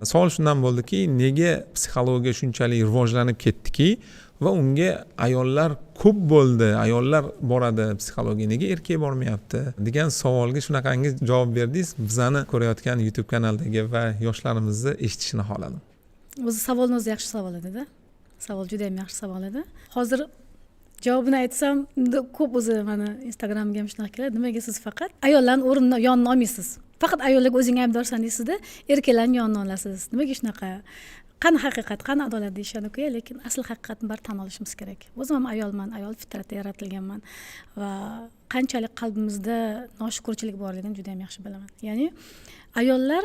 Savol shundan bo'ldiki, nega psixologiya shunchalik rivojlanib ketdiki va unga ayollar ko'p bo'ldi, ayollar boradi psixologiya, nega erkak bormayapti degan savolga shunaqangi javob berdingiz. Bizani ko'rayotgan YouTube kanaldagi va yoshlarimizni eshitishini xohladim. O'zi savolni o'zi yaxshi savol edida. Savol juda yam yaxshi savol edi. Hozir javobini aytsam, ko'p o'zi mani Instagramga ham shunaqa keladi: "Nimaga siz faqat ayollarni o'rnini, yonini olmaysiz, faqat ayollarga o'zing aybdorsan deysizda, erkaklarni yonini olasiz, nimaga shunaqa, qani haqiqat, qani adolat?" deyishadiku. Lekin asl haqiqatni baribir tan olishimiz kerak. O'zim ham ayolman, ayol fitratda yaratilganman va qanchalik qalbimizda noshukurchilik borligini juda yam yaxshi bilaman. Ya'ni ayollar,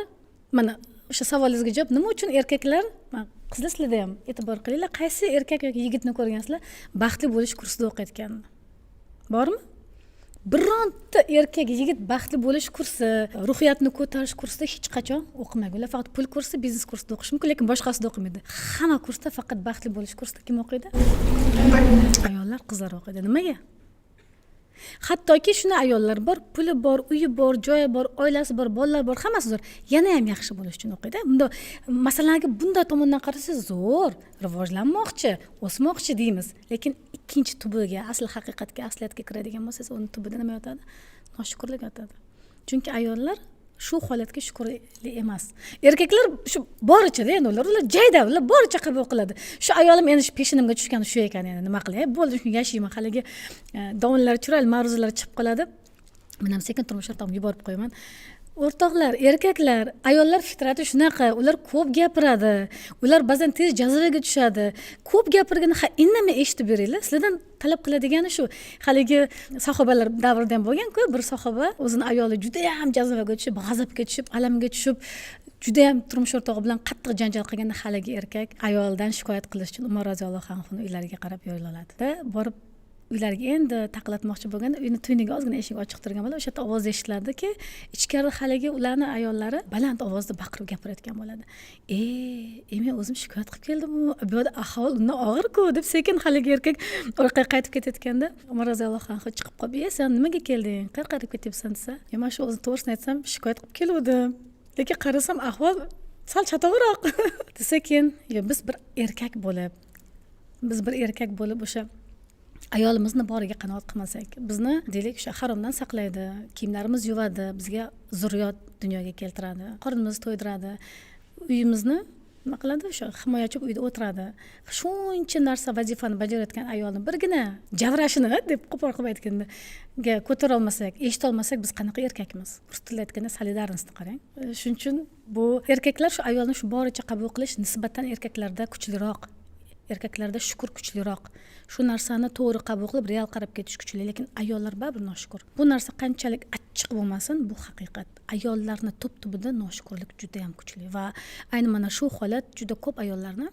mana o'sha savolingizga javob, nima uchun erkaklar, qizlar, sizlarda ham e'tibor qilinglar, qaysi erkak yoki yigitni ko'rgansizlar baxtli bo'lish kursida o'qiyotganini? Bormi bironta erkak, yigit baxtli bo'lish kursi, ruhiyatni ko'tarish kursida hech qachon o'qimagan? Ular faqat pul kursi, biznes kursida o'qishi mumkin, lekin boshqasida o'qimaydi. Hamma kursda faqat baxtli bo'lish kursida kim o'qiydi? Ayollar, qizlar o'qiydi. Nimaga? Hattoki shunday ayollar bor, puli bor, uyi bor, joyi bor, oilasi bor, bolalar bor, hammasi zo'r, yana ham yaxshi bo'lish uchun o'qiydi. Bunda masalan, bunday tomondan qarasangiz, zo'r, rivojlanmoqchi, o'smoqchi deymiz. Lekin ikkinchi tubiga, asl haqiqatga, asliyatga kiradigan bo'lsangiz, uni tubida nima yotadi? Noshukurlik yotadi. Chunki ayollar shu holatga shukurli emas. Erkaklar shu borichada endi, ular jayda, ular boricha qabul qiladi. Shu ayolim endi shu peshinimga tushgani shu ekan, endi nima qilay, bo'ldi, shunga yashayman. Haligi dovonlar, chiroyli ma'ruzalar chiqib qoladi, men ham sekin turmush o'rtog'imga yuborib qo'yaman. O'rtoqlar, erkaklar, ayollar fitrati shunaqa, ular ko'p gapiradi, ular ba'zan tez jazavaga tushadi. Ko'p gapirganda, ha, indamay eshitib beringlar. Sizlardan talab qiladigani shu. Haligi sahobalar davrida ham bo'lganku, bir sahoba o'zini ayoli judayam jazavaga tushib, g'azabga tushib, alamga tushib, judayam turmush o'rtog'i bilan qattiq janjal qilganda, haligi erkak ayoldan shikoyat qilish uchun Umar roziyallohu anhuni uylariga qarab yo'l oladida, borib uylariga endi taqillatmoqchi bo'lganda, uyni tuynugi ozgina eshigi ochiq turgan bo'ladi. O'sha yerda ovoz eshitiladiki, ichkarida haligi ularni ayollari baland ovozda baqirib gapirayotgan bo'ladi. E men o'zim shikoyat qilib keldimu, bu yerda ahvol undan og'irku, deb sekin haligi erkak orqaga qaytib ketayotganda, Umar roziyallohu anhu chiqib qolib: "E, sen nimaga kelding, qayerqa qarab ketyapsan?" desa, "Man shu o'zi, to'g'risini aytsam, shikoyat qilib keluvdim, lekin qarasam, ahvol sal chatoqroq", desa, keyin yo biz bir erkak bo'lib o'sha ayolimizni boriga qanoat qilmasak, bizni, deylik, o'sha haromdan saqlaydi, kiyimlarimizni yuvadi, bizga zurriyot dunyoga keltiradi, qornimizni to'ydiradi, uyimizni nima qiladi, o'sha himoyachi uyda o'tiradi, shuncha narsa, vazifani bajarayotgan ayolni birgina javrashini, deb qo'pol qilib aytganda, ko'tara olmasak, eshitolmasak, biz qanaqa erkakmiz? Rus tilida aytganda, солидарность ni qarang. Shuning uchun bu erkaklar shu ayolni shu boricha qabul qilish nisbatan erkaklarda kuchliroq, erkaklarda shukur kuchliroq. Shu narsani to'g'ri qabul qilib, real qarab ketish kuchli, lekin ayollar baribir noshukur. Bu narsa qanchalik achchiq bo'lmasin, bu haqiqat. Ayollarni tub tubida noshukurlik judayam kuchli va ayni mana shu holat juda ko'p ayollarni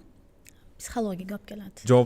psixologiyaga olib keladi. Javob.